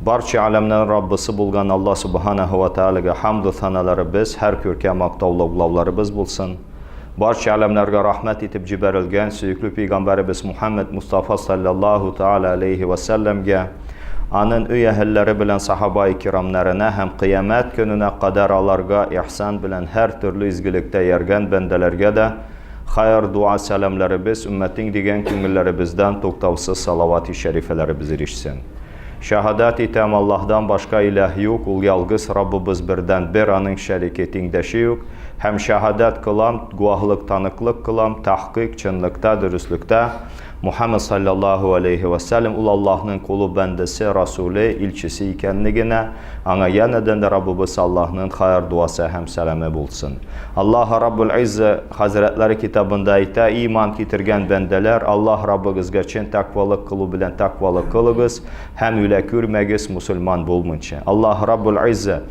Барча аләмнәрнең Раббысы булган Алла Субханаһу ва Таалагә хамду саналарыбыз, һәр күркә мактаулы углауларыбыз булсын. Барча аләмнәргә рәхмәт итеп җибәрелгән сөекле пәйгамбәребез Мухаммед Мустафа саллаллаһу тааля алейхи ва сәлләмгә, анын өй әһелләре белән сахаба-и кирамнарына һәм кыямәт көненә кадәр аларга ихсан белән һәр төрле изгелектә яргән бәндәләргә дә Хәер, дуа, сәламләребез өммәтең дигән күңелләребездән туктаусыз салавати шәрифәләребез ирешсен. Шәһадәт итәм, Аллаһдан башка иләһ юк, ул ялгыз Раббыбыз бердәнбер, аның шәрике, тиңдәше юк. Һәм шәһадәт кылам, гуаһлык, таныклык кылам, тәхкыйк, чынлыкта, дөреслектә, Мухаммад саллаллаһу алейһи вә сәлләм ул Аллаһның колы, бәндәсе, расуле, илчесе икәнлегенә, аңа янәдән дә Раббыбыз Аллаһның хәер дуасы һәм сәламе булсын. Аллаһ Раббул Иззә хәзрәтләре китабында әйтә, Иман китергән бәндәләр, Аллаһ Раббыгызга чын тәкъвалык кылу белән тәкъвалык кылыгыз һәм үлә күрмәгез мусульман булмыйча. Аллаһ Раббул Иззә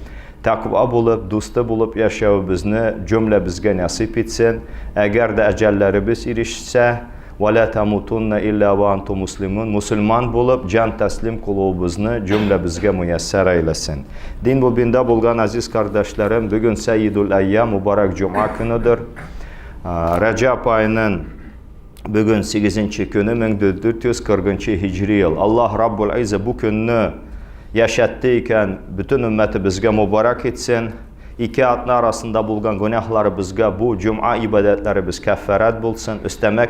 тәкъва булып, дусты булып яшәвебезне җөмләбезгә нәсыйп итсен. Әгәр дә әҗәлләребез ирешсә, Вә лә тәмутунна илля вә антум муслимун, мусульман булып, җан тәслим кылуыбызны җөмләбезгә муяссәр әйләсен. Дин мубинда булган азиз кардәшләрем, бүген Сәйидул Әйям, мубарак җомга көнедер. Рәҗәб аеның бүген 8 көне 1440 һиҗри ел. Аллаһ Раббул Иззә бу көнне яшәтте икән, бөтен өммәтебезгә мубарак итсен. Ике атна арасында булган гөнаһларыбызга бу җомга ибадәтләребез кәффарәт булсын, өстәмә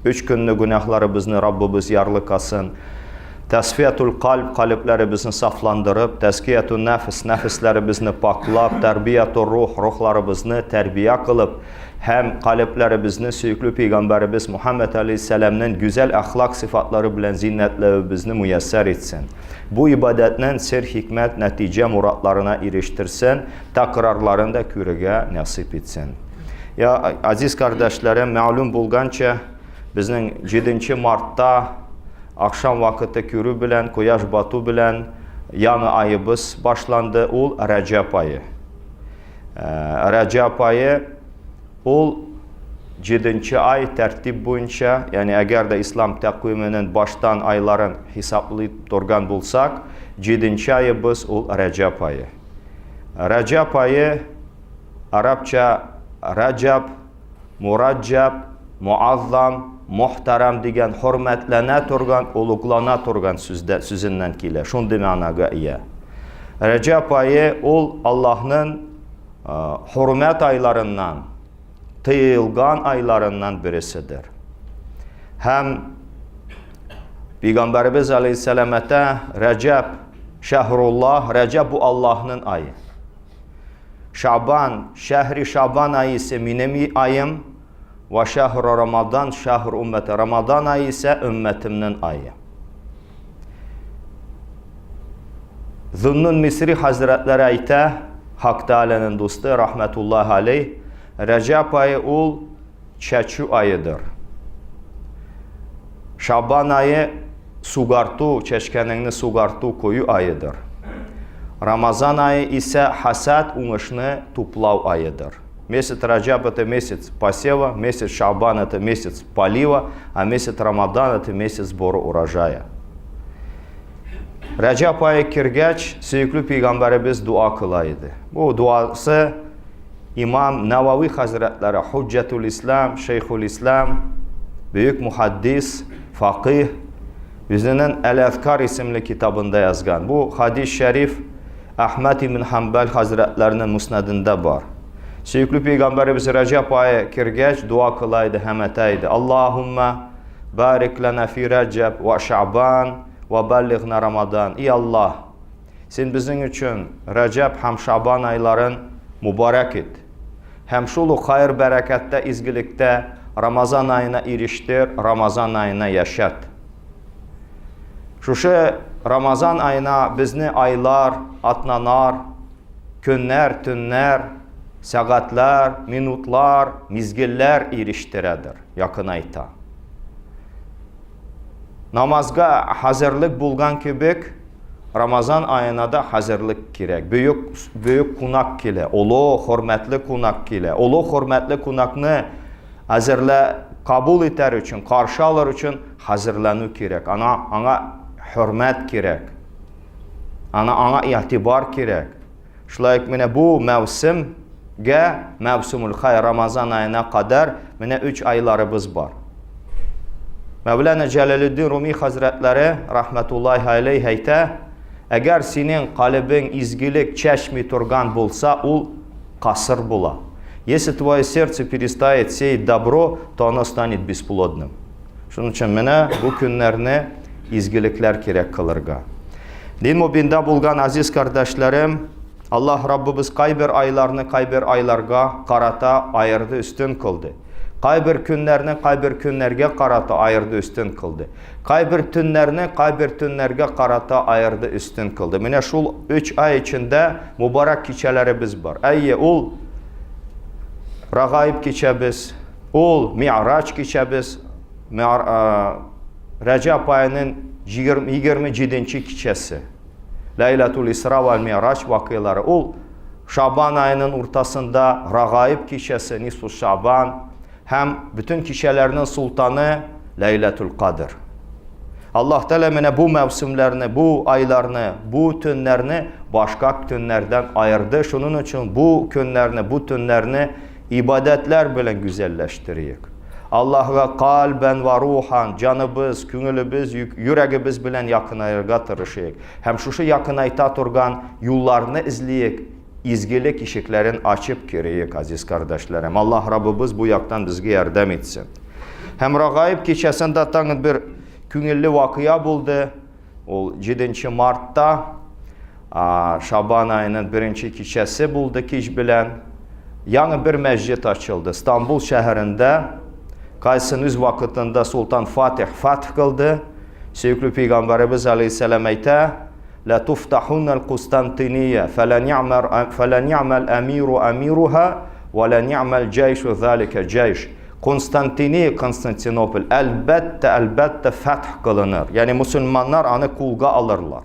өч көнне гөнаһларыбызны Раббыбыз ярлыкасын. Тәсфиятул кальб, калебләребезне сафландырып, тәзкиятун нәфс, нәфесләребезне пакълап, тәрбиятур рух, рухларыбызны тәрбия кылып һәм калебләребезне сөекле пәйгамбәребез Мухаммәд алейһиссәламнең гүзәл әхлак сыйфатлары белән зиннәтләвебезне муяссәр итсен. Бу ибадәтнен сер-хикмәт, нәтиҗә муратларына ирештерсен, тәкрарларын да күрергә насыйп итсен. Я, азиз кардәшләрем, мәгълүм булганча, безнең 7 мартта ахшам вакыты күрү белән, кояш бату белән яңа аебыз башланды, ул Рәҗәб ае. Рәҗәб ае Ул җиденче ай тәртип буенча, ягъни әгәр дә ислам тәкъвименең баштан айларын хисаплый торган булсак, җиденче аебыз ул Рәҗәб ае. Рәҗәб ае арабча Раҗаб, Мураҗаб, Муаззам, Мухтарам дигән хөрмәтләнә торган, олуглана торган сүздә, сүзеннән килә. Шундый мәгънәгә ия. Рәҗәб ае ул Аллаһның Хөрмәт айларыннан, тыелган айларыннан береседер. Һәм Пәйгамбәребез алейһиссәлам әйтә, Рәҗәб шәһруллаһ, Рәҗәб бу Аллаһның ае. Шабан, шәһри Шабан ае исә минем аем, ва шәһру Рамадан, шәһр уммәте. Рамадан ае исә өммәтемнең ае. Зуннун Мисри хәзрәтләре әйтә, Хак Тәгаләнең дусты, рахмәтуллаһи алей, Рәҗәб ае ул чәчү аедыр. Шабан ае сугарту, чәчкәнеңне сугарту, кою аедыр. Рамазан ае исә хасад уңышны туплау аедыр. Месяц Раджаб это месяц посева, месяц Шабан это месяц полива, а месяц Рамадан это месяц сбора урожая. Рәҗәб ае кергәч, сөекле пәйгамбәребез дуа кыла иде. Бу дуасы имам Навави хәзрәтләре, Хуҗҗатул Ислам, Шейхул Ислам, бөек мухаддис, факих, үзенең Әл-Әзкар исемле китабында язган. Бу хадис шәриф Әхмәд ибн Хәмбәл хәзрәтләренең муснадында бар. Сөекле пәйгамбәребез Рәҗәб ае кергәч, дуа кыла иде һәм әйтә иде: Аллаһумма барик лана фи Раҗаб ва Шабан ва баллигна Рамадан. И Аллаһ, син безнең өчен Раҗәб һәм Шабан айларын мубарак ит. Һәм шул ук хайр бәрәкәттә, изгелектә Рамазан аена ирештер, Рамазан аена яшәт. Шушы Рамазан аена безне айлар, атналар, көннәр, төннәр, сәгатьләр, минутлар, мизгелләр ирештерәдер, якынайта. Намазга хәзерлек булган кебек, Рамазан аена да хәзерлек кирәк. Бөек, бөек кунак килә, олы, хөрмәтле кунак килә. Олы, хөрмәтле кунакны әзерлә, кабул итәр өчен, каршы алыр өчен хәзерләнү кирәк. Ана, аңа хөрмәт кирәк. Ана аңа игътибар кирәк. Шулай ук менә бу мәүсемгә, мәүсемул хай Рамазан аена кадәр менә өч айларыбыз бар. Мәүләна Җәләлетдин Руми хәзрәтләре рахмәтуллаһи алейһ әйтә, әгәр синең калебең изгелек чәчми торган булса, ул касыр була. Если твое сердце перестает сеять добро, то оно станет бесплодным. Шуның өчен менә бу көннәрне изгелекләр кирәк кылырга. Дин мубинда булган азиз кардәшләрем, Аллаһ Раббыбыз кайбер айларны кайбер айларга карата аерды өстен кылды. Кайбер көннәрне кайбер көннәргә карата аерды өстен кылды. Кайбер төннәрне кайбер төннәргә карата аерды өстен кылды. Менә шул 3 ай эчендә мубарак кичәләребез бар. Әйе, ул Рагаиб кичәбез, Ул Ми'раҗ кичәбез, Рәҗәб аеның 27 кичәсе. Ләйләтул Исра вәл Ми'раҗ вакыйлары. Ул Шабан аеның уртасында Рагаиб кичәсе, Нисфу Шабан һәм бөтен кичәләрнең султаны Ләйләтул Кадр. Аллаһ Тәгалә менә бу мәүсемләрне, бу айларны, бу төннәрне башка төннәрдән аерды. Шуның өчен бу көннәрне, бу төннәрне Ибадәтләр белән гүзәлләштерик. Аллаһыга кальбән вә рухан, җаныбыз, күңелебез, йөрәгебез белән якынаерга тырышыйк. Һәм шушы якынайта торган юлларны эзлиек, изгелек ишекләрен ачып кериек, азиз кардәшләрем. Аллаһ Раббыбыз бу яктан безгә ярдәм итсен. Һәм Рагаиб кичәсендә тагын бер күңелле вакыйга булды. Ул 7 мартта Шабан аеның беренче кичәсе булды кич белән. Яңа бер мәсҗид ачылды. Стамбул шәһәрендә кайсын үз вакытында Султан Фатих фатх кылды. Сөекле пәйгамбәребез алейһиссәлам әйтә: "Ла туфтахунна ал-Кустантиния, фала ни'мар фала ни'мал амиру амируха, ва ла ни'мал джайшу залика джайш". Константиния, Константинополь, әлбәттә, әлбәттә фәтх кылыныр. Ягъни мусульманнар аны кулга алырлар.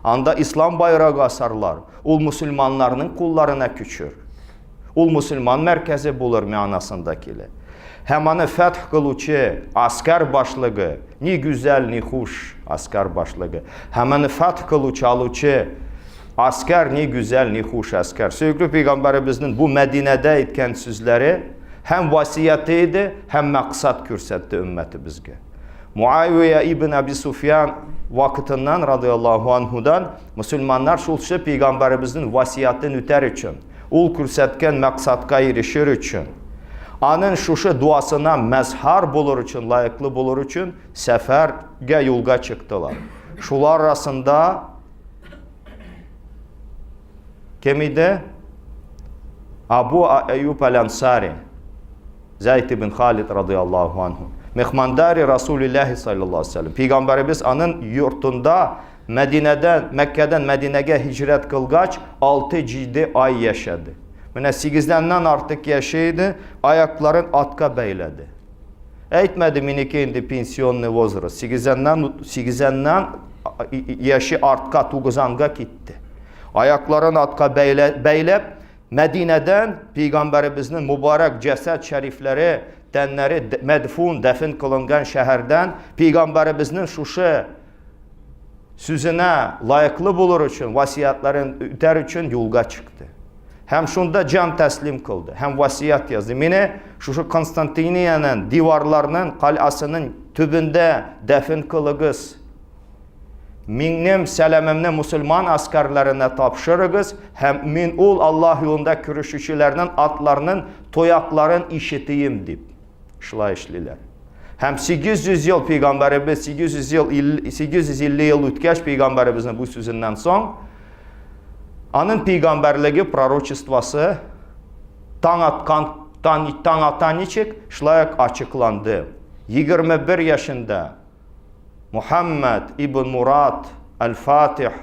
Анда ислам байрагы асарлар. Ул мусульманнарның кулларына күчер. Ул мусульман мәркәзе булыр мәгънәсендә килә. Һәм аны фәтх кылучы аскар башлыгы, ни гүзәл, ни хуш аскар башлыгы. Һәм аны фәтх кылучы алучы аскар, ни гүзәл, ни хуш аскар. Сөекле пәйгамбәребезнең бу Мәдинәдә әйткән сүзләре һәм васияте иде, һәм максат күрсәтте өммәтебезгә. Муавия ибн Аби Суфьян вакытыннан радиаллаһу анһудан мусульманнар шулчы пәйгамбәребезнең васиятен үтәр өчен, ул күрсәткән максатка ирешер өчен, аның шушы дуасына мәзһар булыр өчен, лаеклы булыр өчен сәфәргә юлга чыктылар. Шулар арасында кем иде? Абу Аюб әл-Ансари. Зәйд ибн Халид радиаллаху анху. Мехмандари Расулиллахи саллаллаху алейхи вәсәлләм. Пәйгамбәребез аның йортында Мәдинәдән, Мәккәдән Мәдинәгә һиҗрәт кылгач, 6-7 ай яшәде. Менә 8-дәннән артык яши иде, аякларын атка бәйләде. Әйтмәде минеке инде пенсионный возраст. 8-дәннән 8-дәннән яше артка 9-га китте. Аякларын атка бәйләп, Мәдинәдән пәйгамбәребезнең мубарак җәсәд шәрифләре, тәннәре мәдфун, дәфен кылынган шәһәрдән пәйгамбәребезнең шушы сүзенә лаеклы булыр өчен, васиятләрен үтәр өчен юлга чыкты. Һәм шунда җан тәслим кылды, һәм васият язды. Мине шушы Константиниянең диварларының, кальасының төбендә дәфен кылыгыз. Минем сәламемне мусульман аскарларына тапшырыгыз һәм мин ул Аллаһ юлында көрәшүчеләрнең атларының тоякларын ишетием дип. Шулай эшлиләр. Һәм 800 ел пәйгамбәребез 800 ел 850 ел үткәч пәйгамбәребезнең бу сүзеннән соң аның пәйгамбәрлеге пророчествосы таң аткан таң, таң ата ничек шулай ук ачыкланды. 21 яшендә Мухаммад ибн Мурат Аль-Фатих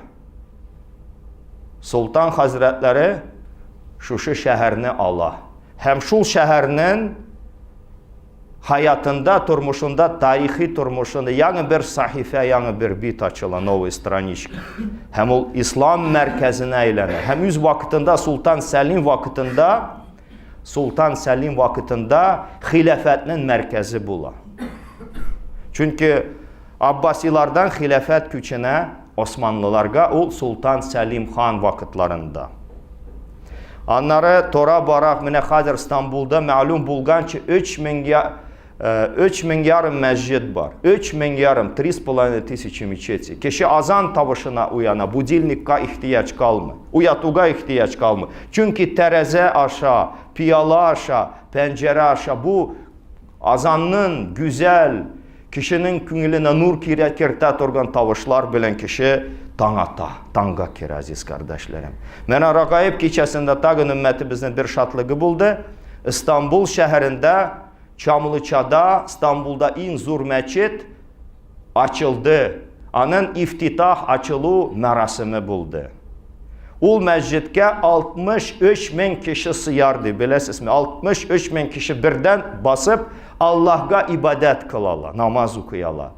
Султан хәзрәтләре шушы шәһәрне ала. Һәм шул шәһәрнең хаятында, тормышында, тарихи тормышында яңа бер сахифә, яңа бер бит ачыла, новая страничка. Һәм ул ислам мәркәзенә әйләнә. Һәм үз вакытында Султан Сәлим вакытында Султан Сәлим вакытында хилафәтнең мәркәзе була. Чөнки Аббасилардан хилафәт күченә Османлыларга ул Султан Сәлим хан вакытларында. Аннары тора бара менә хәзер Стамбулда мәгълүм булганча 3000 я 3000 ярым мәсҗид бар. 3000 ярым, 3,5 тысячи мечети. Кеше азан тавышына уяна, будильникка ихтыяҗ калмый. Уятуга ихтыяҗ калмый. Чөнки тәрәзә аша, пиала аша, пәнҗәрә аша бу азанның гүзәл, кешенең күңеленә нур кирә кертә торган тавышлар белән кеше таң ата, таңга керә, азиз кардәшләрем. Менә Рагаиб кичәсендә тагын өммәтебезнең бер шатлыгы булды. Истанбул шәһәрендә Чамлычада, Стамбулда иң зур мәчет ачылды. Аның ифтитах ачылу мәрасиме булды. Ул мәсҗидкә 63 мең кеше сыяр ди, беләсезме? 63 мең кеше бердән басып Аллаһга ибадәт кылала, намаз укый ала.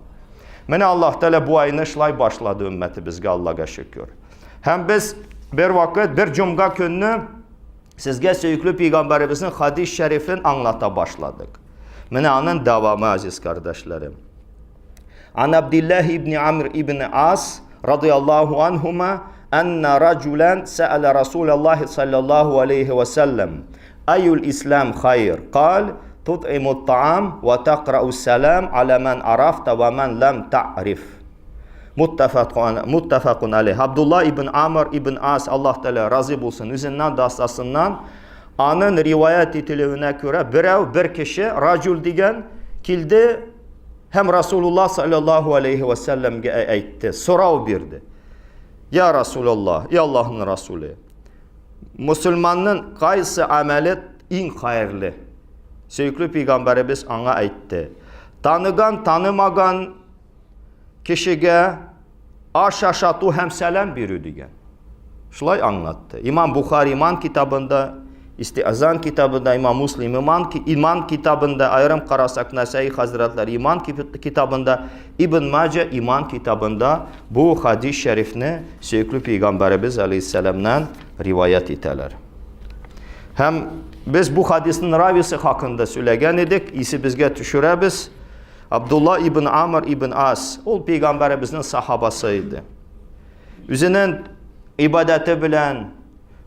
Менә Аллаһ Тәгалә бу айны шулай башлады өммәтебезгә, Аллаһга шөкер. Һәм без бер вакыт, бер җомга көнне Сезгә сөекле пәйгамбәребезнең хадис шәрифен аңлата башладык. Менә аның дәвамы, азиз кардәшләрем. Ан Абдиллаһ ибн Амр ибн Ас радияллаһу анһума анна раджулан сәәлә Расулаллаһи саллаллаһу алейхи ва саллям аюл ислам хайр кал тут'иму таам ва тaqra'у салам аля ман арафта ва ман лам та'риф. Муттафакун алейх. Абдулла ибн Амр ибн Ас, Аллаһ Тәгалә разый булсын, үзеннән дастасыннан аның риваять ителүенә күрә, берәү, бер кеше, раҗул дигән, килде һәм Расулуллаһ саллаллаһу алейхи ва сәлләмгә әйтте, сорау бирде. Я Расулуллаһ, я Аллаһның Расулы, мусульманның кайсы амәле иң хәерле? Сөекле пәйгамбәребез аңа әйтте: Таныган, танымаган кешегә аш ашату һәм сәлам бирү дигән. Шулай аңлатты. Имам Бухари иман китабында, Истиазан китабында, Имам Муслим иман, иман китабында, аерым карасак Насаи хәзрәтләре иман китабында, Ибн Маҗа иман китабында бу хадис шәрифне сөекле пәйгамбәребез алейһиссәламнан риваять итәләр. Һәм без бу хадисның рависы хакында сөйләгән идек, исебезгә төшерәбез. Абдулла ибн Амр ибн Ас, ул пәйгамбәребезнең сахабасы иде. Үзенең ибадәте белән,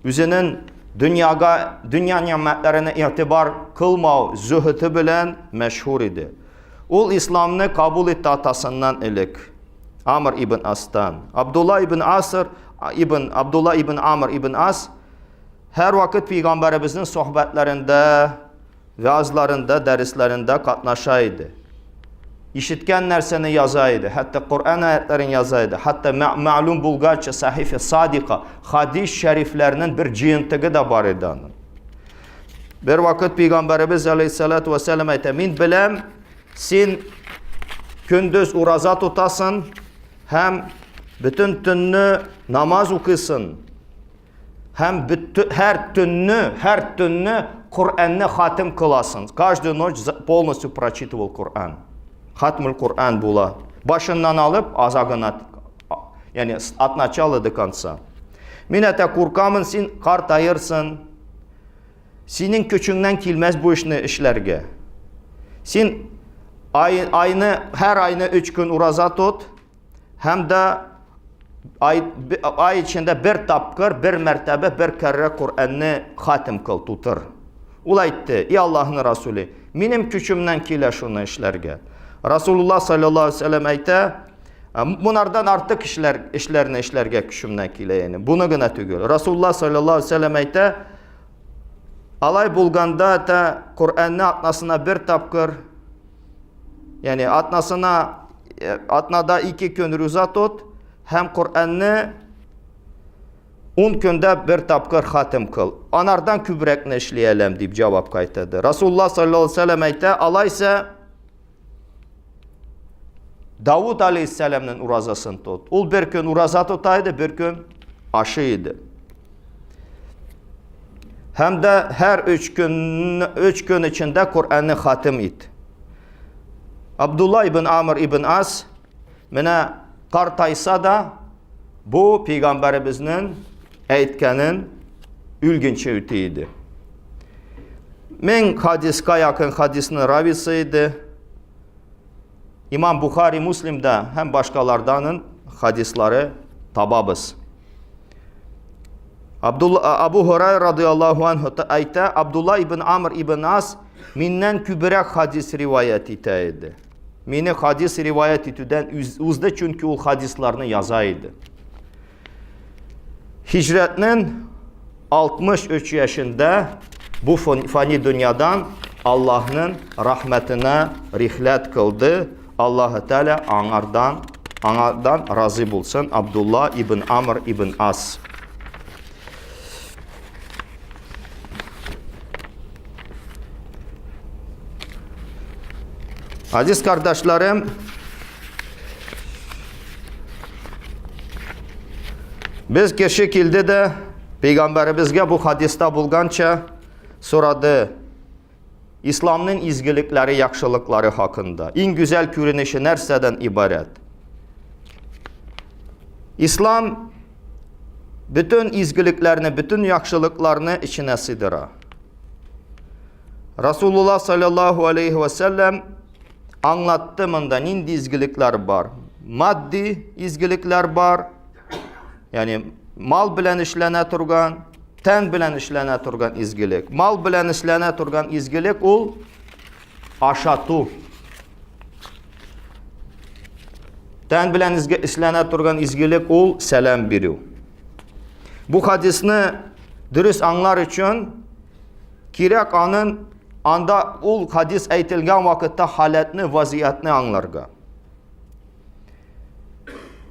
үзенең дөньяга, дөнья нигъмәтләренә игътибар кылмау зөһете белән мәшһүр иде. Ул исламны кабул итте атасыннан элек. Амр ибн Астан. Абдулла ибн Аср, ибн Абдулла ибн Амр ибн Ас һәр вакыт пәйгамбәребезнең сохбәтләрендә Вәгазьләрендә, дәресләрендә катнаша иде. Ишеткән нәрсәне яза иде, хәтта Коръән аятларын яза иде. Хәтта мәгълүм булганча Сахифе Садика, хадис шәрифләренең бер җыентыгы да бар иде аның. Бер вакыт пәйгамбәребез алейхиссалату вассалам әйтә, мин беләм, син көндез ураза тотасың һәм бөтен төнне намаз укыйсың. Һәм һәр төнне, һәр төнне Коръәнне хатим кыласың. Каждую ночь полностью прочитывал Коръән. Хатмул Коръән була. Башыннан алып азагына, ягъни от начала до конца. Мин әтә куркамын, син картаерсың. Синең көчеңнән килмәс бу эшне эшләргә. Син ай, айны, һәр айны 3 көн ураза тот, Һәм дә ай, ай эчендә бер тапкыр, бер мәртәбә, бер кәррә Коръәнне хатим кыл, тутыр. Ул әйтте, и Аллаһның Расуле, минем көчемнән килә шуны эшләргә. Расулуллаһ саллаллаһу алейһи вәсәлләм әйтә, монардан артык эшләр, эшләрне эшләргә көчемнән килә, ягъни буны гына түгел. Расулуллаһ саллаллаһу алейһи вәсәлләм әйтә, алай булганда та Коръәнне атнасына бер тапкыр, ягъни атнасына атнада ике көн руза тот һәм Коръәнне 10 көндә бер тапкыр хатим кыл. Анардан күбрәкне эшли алам дип җавап кайтарды. Расулуллаһ саллаллаһу алейһи вәсәлләм әйтә, алайса Давуд алейһиссәламның уразасын тот. Ул бер көн ураза тота иде, бер көн ашый иде. Һәм дә һәр 3 көн 3 көн эчендә Коръәнне хатим ит. Абдулла ибн Амр ибн Ас менә картайса да бу пәйгамбәребезнең әйткәнен үлгенче үти иде. Мең хадиска якын хадисны рависы иде. Имам Бухари, Муслимда һәм башкаларданын хадислары табабыз. Абдулла Абу Һурайра радиаллаһу анһу әйтә, Абдулла ибн Амр ибн Ас миннән күбрәк хадис риваять итә иде. Мине хадис риваять итүдән узды, чөнки ул хадисларны яза иде. Һиҗрәтнең 63 яшендә бу фани дөньядан Аллаһның рәхмәтенә рихләт кылды. Аллаһы Тәгалә аңардан аңардан разый булсын. Абдулла ибн Амр ибн Ас. Aziz kardeşlerim, Biz kişi kildi de Peygamberimizge bu hadiste bulgança soradı. İslam'ın izgilikleri, yaxşılıkları hakkında. En güzel görünüşü nərsədən ibarət? İslam bütün izgiliklerini, bütün yaxşılıklarını içine sığdıra. Rasulullah sallallahu aleyhi ve sellem anlattı mında nindi izgilikler бар. Maddi izgilikler бар. Yani mal bilen işlənə turgan, tən bilen işlənə turgan izgilik. Mal bilen işlənə turgan izgilik ул ашату. Тән белән эшләнә торган изгелек ул сәлам бирү. Бу хадисны дөрес аңлар өчен кирәк аның анда ул хадис әйтелгән вакытта халәтне, вазиятны аңларга.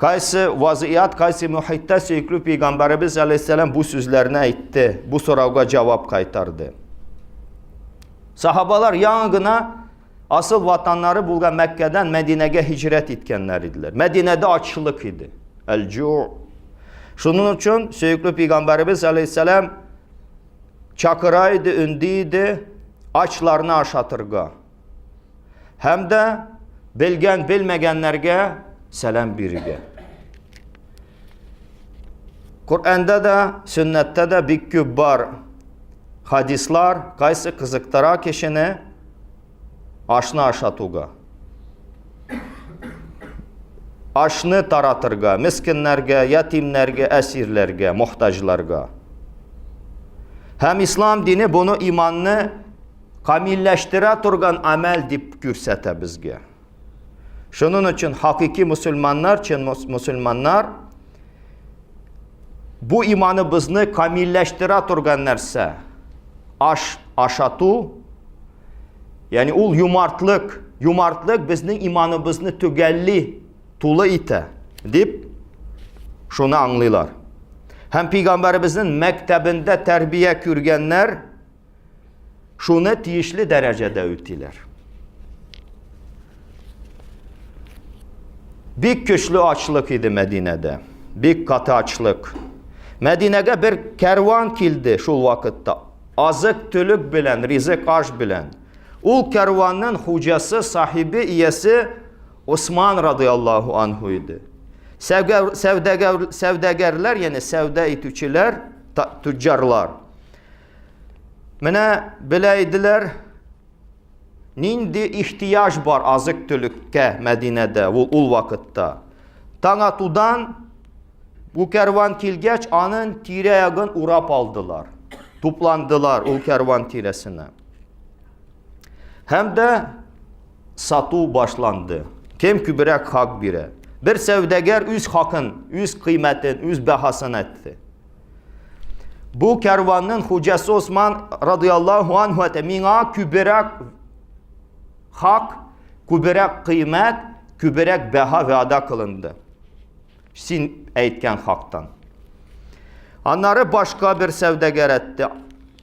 Кайсы вазият, кайсы мөхиттә сөекле пәйгамбәребез алейһиссәлам бу сүзләрне әйтте, бу сорауга җавап кайтарды. Сахабалар яңа гына асыл ватаннары булган Мәккәдән Мәдинәгә һиҗрәт иткәннәр иделәр. Мәдинәдә ачлык иде. Әл-җу. Шуның өчен сөекле пәйгамбәребез алейһиссәлам чакыра иде, өнди иде ачларны ашатырга. Һәм дә белгән, белмәгәннәргә сәлам бирергә. Коръәндә дә, сөннәттә дә бик күп бар хадислар, кайсы кызыктыра кешене ашны ашатуга. Ашны таратырга, мескеннәргә, ятимнәргә, әсирләргә, мохтаҗларга. Һәм ислам дине буны иманны камилләштерә торган амәл дип күрсәтә безгә. Шуның өчен хакыйки мусульманнар, чын мусульманнар бу иманыбызны камилләштерә торган нәрсә. Аш ашату, ягъни ул юмартлык, юмартлык безнең иманыбызны төгәлли, тулы итә дип шуны аңлыйлар. Һәм пәйгамбәребезнең мәктәбендә тәрбия күргәннәр Шуны тиешле дәрәҗәдә үтиләр. Бик көчле ачлык иде Мәдинәдә. Бик каты ачлык. Мәдинәгә бер кәрван килде шул вакытта. Азык төлек белән, ризык аш белән. Ул кәрванның хуҗасы, сахибе, иясе Осман радиаллаһу анһу иде. Сәүдәгәр, сәүдәгәрләр, ягъни сәүдә итүчеләр, түҗҗарлар. Менә белә иделәр, нинди ихтияж бар азык-төлеккә Мәдинәдә ул, ул вакытта. Таң атудан бу кәрван килгәч, аның тирә-ягын урап алдылар. Тупландылар ул кәрван тирәсенә. Һәм дә сату башланды. Кем күбрәк хак бирә? Бер сәүдәгәр үз хакын, үз кыйммәтен, үз бәһасын әйтте. Бу кәрванның хуҗасы Осман радиаллаһу анһу әйтә, миңа күбрәк хак, күбрәк кыйммәт, күбрәк бәһа вәгъдә кылынды. Син әйткән хактан. Аннары башка бер сәүдәгәр әйтте.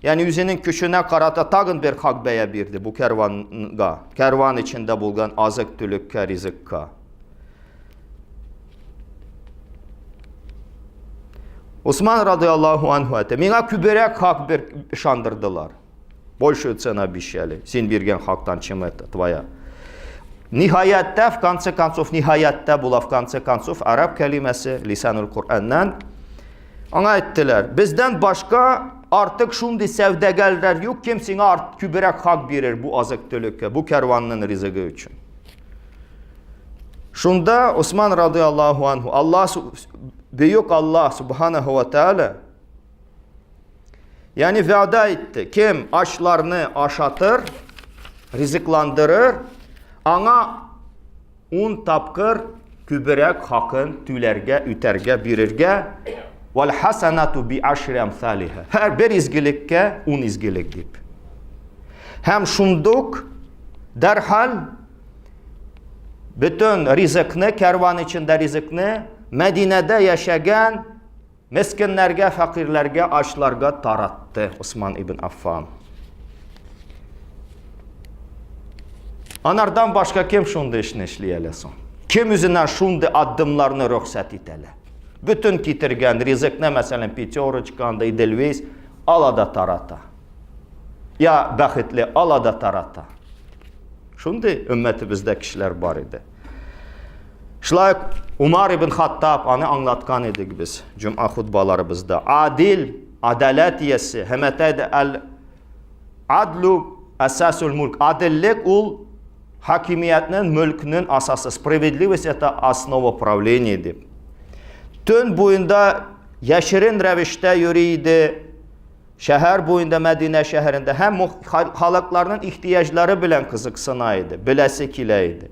Ягъни үзенең көченә карата тагын бер хак бәя бирде бу кәрванга, кәрван эчендә булган азык-төлеккә, ризыкка. Усман радиаллаху анху әйтә, миңа күбрәк хак бер ышандырдылар. Большую цену обещали. Син биргән хактан, чем это твоя. Ниһаятта, в конце концов, ниһаятта була, в конце концов, араб кәлимәсе, лисанул Коръәннән. Аңа әйттеләр, бездән башка артык шундый сәүдәгәрләр юк, кем сиңа арт күбрәк хак бирер бу азык-төлеккә, бу кәрванның ризыгы өчен. Шунда Усман радиаллаһу анһу, Аллаһ бөек Аллаһ субханаһу ва тааля ягъни вәгъдә итте, кем ачларны ашатыр, ризыкландырыр, аңа 10 тапкыр күбрәк хакын түләргә, үтәргә, бирергә. Вал хасанату би ашри амсалиха. Һәр бер изгелеккә 10 изгелек дип. Һәм шундук дәрхаль бөтен ризыкны, кәрван эчендә ризыкны Мәдинәдә яшәгән мескеннәргә, фәкыйрьләргә, ачларга таратты Усман ибн Аффан. Анардан башка кем шундый эшне эшли әле соң? Кем үзенә шундый адымларны рөхсәт итә әле? Бөтен китергән ризыкны, мәсәлән, Пятерочка, анда Эдельвейс, ала да тарата. Я бәхетле, ала да тарата. Шундый өммәтебездә кешеләр бар иде. Шулай Умар ибн Хаттаб аны аңлаткан идек без җомга хутбаларыбызда. Адил, адаләт иясе, һәм әл адлу асасул мульк. Адиллек ул хакимиятнең, мөлкнең асасы. Справедливость это основа правления дип. Төн буенда яшерен рәвештә йөри иде. Шәһәр буенда Мәдинә шәһәрендә һәм халыкларның ихтыяҗлары белән кызыксына иде, беләсе килә иде.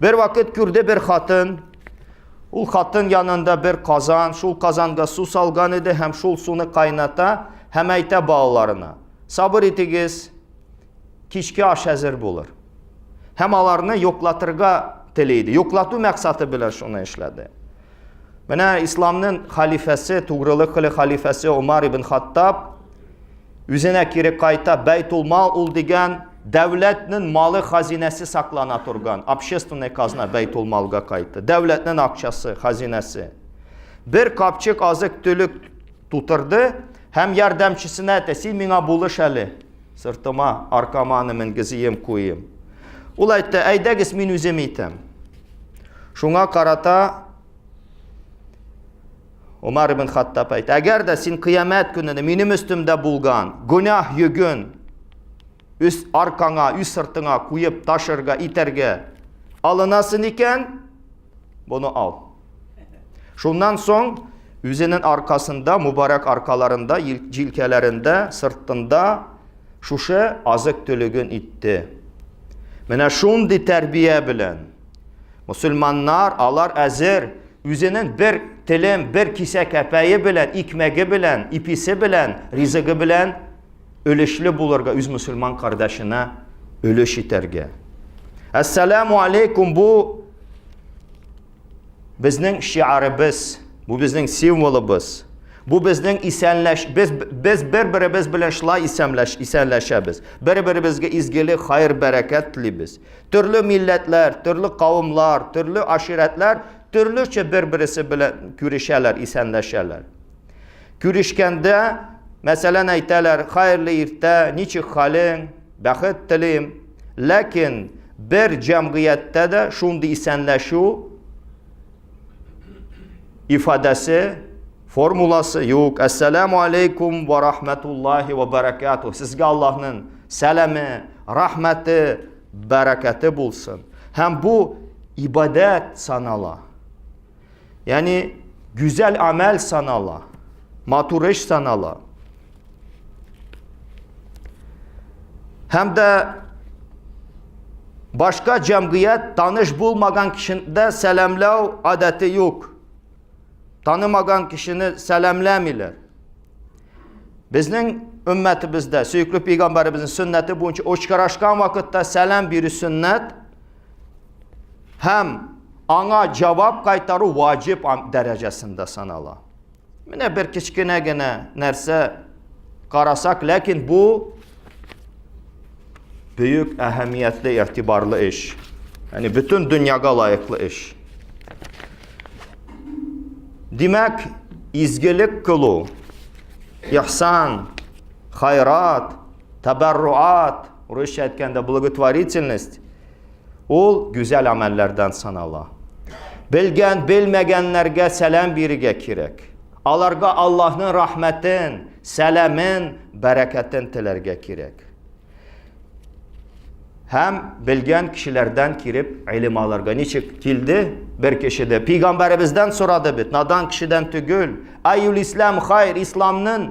Бер вакыт күрде бер хатын, ул хатын янында бер казан, шул казанга су салган иде һәм шул суны кайната һәм әйтә балаларына: "Сабыр итегез, кичке аш әзер булыр." Һәм аларны йоклатырга тели иде. Йоклату максаты белән шуны эшләде. Менә исламның халифәсе, тугрылык халифәсе Умар ибн Хаттаб үзенә кире кайта, Бәйтул мал ул дигән дәүләтнең малы хазинәсе саклана торган, общественная казна Бәйтул малга кайтты. Дәүләтнең акчасы, хазинәсе. Бер капчык азык төлек тутырды һәм ярдәмчесенә әйтә, син миңа булыш әле, сыртыма, аркама аны менгезием, куйым. Ул әйтте, әйдәгез, мин үзем итәм. Шуңа карата Умар ибн Хаттаб әйтә, әгәр дә син кыямәт көнендә минем өстемдә булган гөнаһ йөген үз аркаңа, үз сыртыңа куеп ташырга, итәргә алынасың икән, буны ал. Шуннан соң үзенең аркасында, мубарак аркаларында, җилкәләрендә, сыртында шушы азык төлеген итте. Менә шундый тәрбия белән мусульманнар, алар әзер үзенең бер телем, бер кисә кәпәе белән, икмәге белән, иписе белән, ризыгы белән өлешле булырга, үз мусульман кардәшенә өлеш итәргә. Әссәләму алейкум бу безнең шиарыбыз, бу безнең символыбыз. Бу безнең исәнләш, без без бер-беребез белән шулай исәнләш, исәнләшәбез. Бер-беребезгә изгелек, хайр, бәрәкәт телибез. Төрле милләтләр, төрле кавымлар, төрле аширәтләр төрлечә бер-берсе белән күрешәләр, исәнләшәләр. Күрешкәндә, мәсәлән, әйтәләр, хәерле иртә, ничек хәлең, бәхет телим. Ләкин бер җәмгыятьтә дә шундый исәнләшү ифадәсе, формуласы юк. Әссәламу алейкум ва рахматуллахи ва баракатух. Сезгә Аллаһның сәламе, рахмәте, бәрәкәте булсын. Һәм бу ибадәт санала. Ягъни гүзәл амәл санала, матур эш санала. Һәм дә башка җәмгыять таныш булмаган кешендә сәламләү адәте юк. Танымаган кешене сәламләмиләр. Безнең өммәтебездә сөекле пәйгамбәребезнең сөннәте буенча очрашкан вакытта сәлам бирү сөннәт һәм аңа җавап кайтару ваҗиб дәрәҗәсендә санала. Менә бер кечкенә генә нәрсә карасак, ләкин бу бөек әһәмиятле, игътибарлы эш. Ягъни бөтен дөньяга лаеклы эш. Димәк, изгелек кылу, ихсан, хайрат, табарруат, урысча әйткәндә благотворительность, ул гүзәл амәлләрдән санала. Белгән, белмәгәннәргә сәлам бирергә кирәк. Аларга Аллаһның рәхмәтен, сәламен, бәрәкәтен теләргә кирәк. Һәм белгән кешеләрдән киреп гыйлем алырга. Ничек килде бер кеше дә пәйгамбәребездән сорады бит, надан кешедән түгел. Аюл ислам хайр, исламның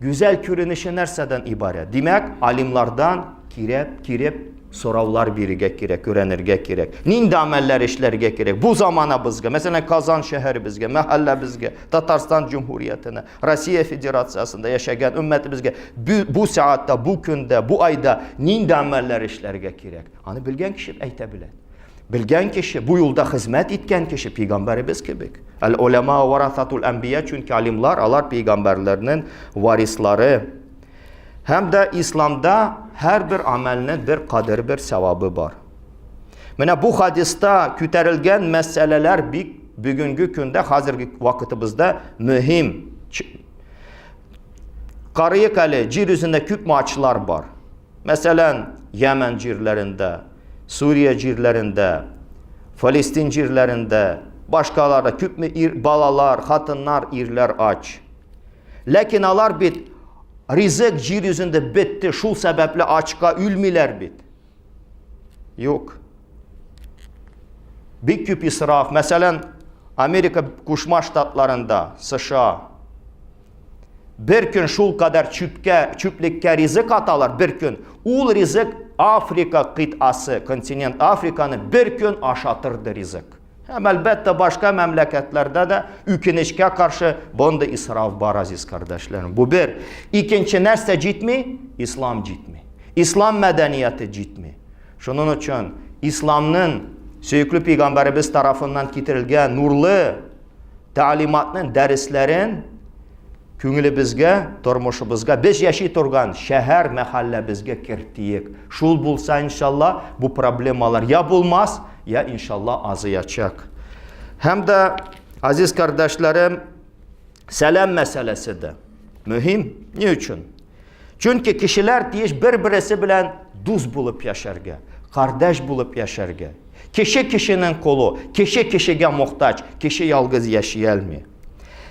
гүзәл күренеше нәрсәдән ибарәт? Димәк, алимлардан кирәп, киреп сораулар бирергә кирәк, өйрәнергә кирәк. Нинди гамәлләр эшләргә кирәк? Бу заманабызга, мәсәлән, Казан шәһәребезгә, мәхәлләбезгә, Татарстан җөмһүриятенә, Россия Федерациясендә яшәгән өммәтебезгә бу сәгатьтә, бу көндә, бу айда нинди гамәлләр эшләргә кирәк? Аны белгән кеше әйтә белә. Белгән кеше, бу юлда хезмәт иткән кеше пәйгамбәребез кебек. Әл улама варасатул әнбия, чөнки алимлар алар пәйгамбәрләрнең варислары. Һәм дә исламда һәрбер амәлнең бер кадер, бер савабы бар. Менә бу хадиста күтәрелгән мәсьәләләр бик бүгенге көндә, хәзерге вакытыбызда мөһим. Карыйк әле, җир йөзендә күпме ачлар бар. Мәсәлән, Йәмән җирләрендә, Сүрия җирләрендә, Фалестин җирләрендә, башкаларда күпме ир, балалар, хатыннар, ирләр ач. Ләкин алар бит ризык җир йөзендә бетте, шул сәбәпле ачка үлмиләр бит. Юк. Бик күп исраф. Мәсәлән, Америка Кушма Штатларында, США, бер көн шул кадәр чүпкә, чүплеккә ризык аталар, бер көн. Ул ризык Африка кыйтасы, континент Африканы бер көн ашатырды ризык. Һәм әлбәттә башка мәмләкәтләрдә дә үкенечкә каршы мондый исраф бар, азиз кардәшләрем. Бу бер. Икенче нәрсә җитми? Ислам җитми. Ислам мәдәнияте җитми. Шуның өчен исламның сөекле пәйгамбәребез тарафыннан китерелгән нурлы тәгълиматның дәресләрен күңелебезгә, тормышыбызга, без яши торган шәһәр, мәхәлләбезгә кертиек. Шул булса, иншалла, бу проблемалар я булмас, я иншалла азаячак. Һәм дә, азиз кардәшләрем, сәлам мәсьәләсе дә мөһим. Ни өчен? Чөнки кешеләр тиеш бер-берсе белән дус булып яшәргә, кардәш булып яшәргә. Кеше кешенең колы, кеше кешегә мохтаҗ, кеше ялгыз яши алмый.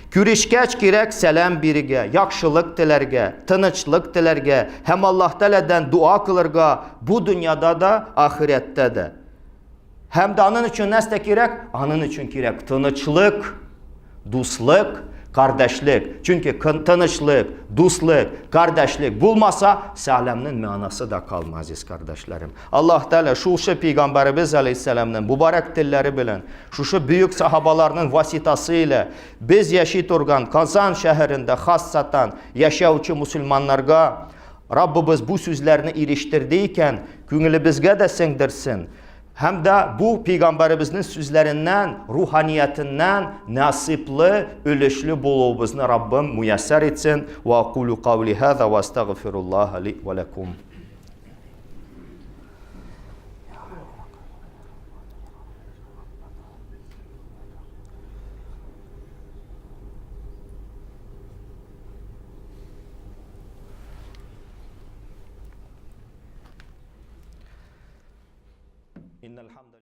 Күрешкәч кирәк сәлам бирергә, яхшылык теләргә, тынычлык теләргә һәм Аллаһ Тәгаләдән дуа кылырга бу дөньяда да, ахирәттә дә. Һәм дә аның өчен нәрсә кирәк? Аның өчен кирәк тынычлык, дуслык, кардәшлек. Чөнки тынычлык, дуслык, кардәшлек булмаса, сәламнең мәгънәсе дә калмас, азиз кардәшләрем. Аллаһ Тәгалә шушы пәйгамбәребез алейһиссәламнең мубарак телләре белән, шушы бөек сахабаларның васитасы илә без яши торган Казан шәһәрендә хассатан яшәүче мусульманнарга Раббыбыз бу сүзләрне ирештерде икән, күңелебезгә дә сеңдерсен. Һәм дә бу пәйгамбәребезнең сүзләреннән, руханиятеннән насыйплы, өлешле булуыбызны Раббым муяссар итсен. Ва акулу каули хаза ва астагфируллаһа ли ва лакум.